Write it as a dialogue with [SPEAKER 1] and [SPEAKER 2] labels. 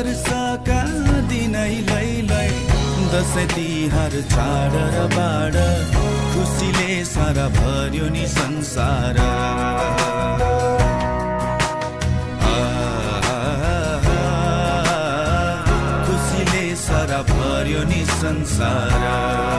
[SPEAKER 1] वर्षका दिनै लैलै दसैँ तिहार चाड र बाड खुसीले सारा भर्यो नि संसार खुसीले सारा भर्यो नि संसार